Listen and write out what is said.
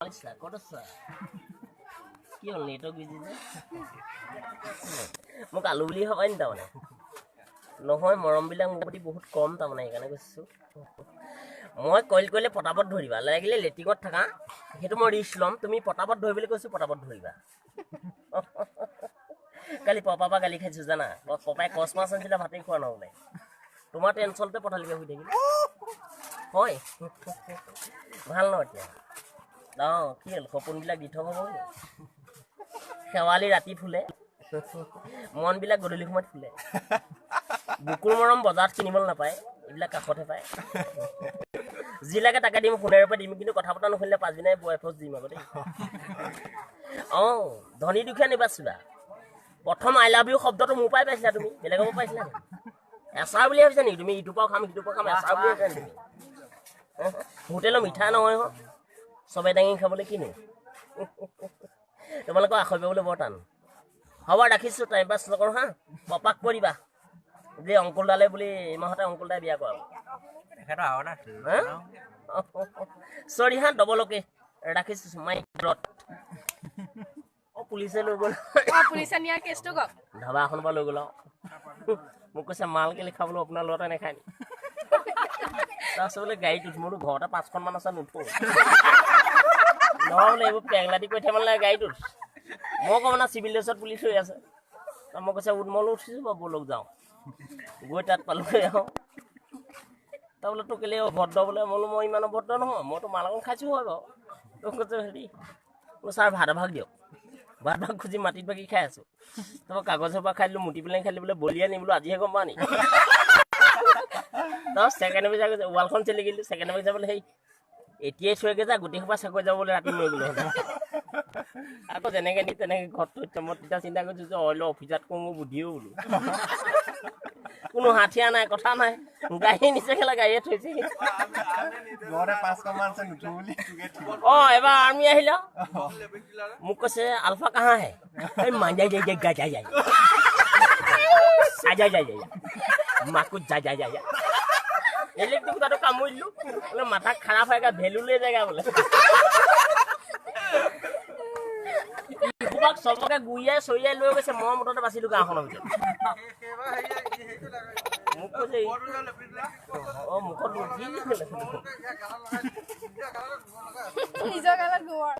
মনালিছা ক'ত আছা? কি হ'ল নেটৱৰ্ক বিজি যে? মোক আলু বুলি ভাবাই নি তাৰমানে? নহয়, মৰমবিলাক মোৰ প্ৰতি বহুত কম তাৰমানে, সেইকাৰণে কৈছোঁ। মই কইল কৰিলে পটাপট ধৰিবা, লাগিলে লেট্ৰিনত থাকা সেইটো মই ৰিস্ক ল'ম, তুমি পটাপট ধৰিবলৈ কৈছোঁ, পটাপট ধৰিবা। কালি পাপাৰ পৰা গালি খাইছোঁ জানা, পাপাই কচ মাছ আনিছিলে, ভাতেই খোৱা নহ'লে। তোমাৰ টেনচনতে পথালিকে শুই থাকিল হয়। ভাল ন এতিয়া? অঁ, কি হ'ল সপোনবিলাক দি থ'ব হ'ব। শেৱালি ৰাতি ফুলে, মনবিলাক গধূলি সময়ত ফুলে। বুকুৰ মৰম বজাৰত কিনিবলৈ নাপায়, এইবিলাক কাষতহে পায়। যি লাগে তাকে দিম, সোণেৰ পৰা দিম, কিন্তু কথা পতা নুশুনিলে পাছদিনাই বয় ফৌজ দিম আকৌ দেই। অঁ, ধনী দুখীয়া নিবাচিবা। প্ৰথম I love you শব্দটো মোৰ পৰাই পাইছিলা তুমি, বেলেগৰ পৰা পাইছিলা নেকি? এচাৰ বুলি ভাবিছা নেকি তুমি? ইটোৰ পৰাও খাম সিটোৰ পৰা খাম, এচাৰ বুলি ভাবিছা নেকি তুমি? হোটেলৰ মিঠা নহয় হ, চবে দাঙি খাবলৈ কিনো। তোমালোকৰ আখৈ পাবলৈ বৰ টান। হ'ব ৰাখিছোঁ, টাইম পাছ নকৰোঁ। হা, পাপাক কৈ দিবা যে অংকুল দালে বুলি এই মাহতে অংকুল দাই বিয়া কৰাব। চৰি হা, ডবল অ'কে, ৰাখিছোঁ। মাই গড, অঁ পুলিচে লৈ গ'ল। পুলিচে নিয়াৰ কেছটো কওক। ধাবা এখনৰ পৰা লৈ গ'ল আৰু মোক কৈছে মাল কেলে খাবলৈ আপোনাৰ ল'ৰাটোৱে নাখায় নি? তাৰপিছত বোলে গাড়ীত উঠ, মোৰতো ঘৰতে 5খনমান আছে, নুঠো নহয় বোলে, এইবোৰ পেংলাতি কৰি থাকিব নালাগে, গাড়ীত উঠ। মই কওঁ না চিভিল ড্ৰেছত পুলিচ হৈ আছে। মই কৈছে উঠ, মই উঠিছোঁ বাৰু, ব'লক যাওঁ। গৈ তাত পালোগৈ আৰু তাৰ বোলে তোক কেলে অভদ্ৰ বোলে। মই বোলো মই ইমান অভদ্ৰ নহয়, মইতো মাল অকণ খাইছোঁ হয় বাৰু। তোক কৈছে হেৰি বোলো ছাৰ ভাত এভাগ দিয়ক, ভাত ভাগ খুজি মাটিত বাকি খাই আছোঁ। তাৰপৰা কাগজৰ পৰা খাই দিলোঁ, মুটি পেলাই খাই দিলোঁ, বোলে বলিয়া নি বোলো, আজিহে গম পাওঁ নি। তাৰপৰা ছেকেণ্ড অফিচাৰ কৈছে ৱালখন চেলেকিলোঁ। ছেকেণ্ড অফিচাৰ বোলে সেই এতিয়াই থৈগে যা, গোটেই সোপা চাকৰি যাব বোলে, ৰাতি মৰি গ'লো। আকৌ যেনেকৈ নি তেনেকৈ ঘৰত থৈ দিছে। মই তেতিয়া চিন্তা কৰিছোঁ যে অইলৰ অফিচাৰত কওঁ মোৰ বুদ্ধিও বোলো, কোনো হাঠিয়া নাই, কথা নাই, গাড়ী নিছে খেলা গাড়ীয়ে থৈছে। অঁ, এবাৰ আৰ্মি আহিলে মোক কৈছে আলফা কাহা হে? এই মাঞ্জাই যাই যাই যাই যাই যাই যাই যাই মাকো যাই যাই যাই ইলেক্ট্ৰিক খুঁটাটো কামুৰি দিলোঁ বোলে, মাথা খাৰাপ হৈ গা ভেলু লৈ জেগা বোলে। সোপাক চবকে গুৰিয়াই চৰিয়াই লৈ গৈছে, মই মুঠতে বাচিলোঁ গাঁওখনৰ ভিতৰত। মোক কৈছে অঁ মুখত নিজৰ গালত গোবৰ।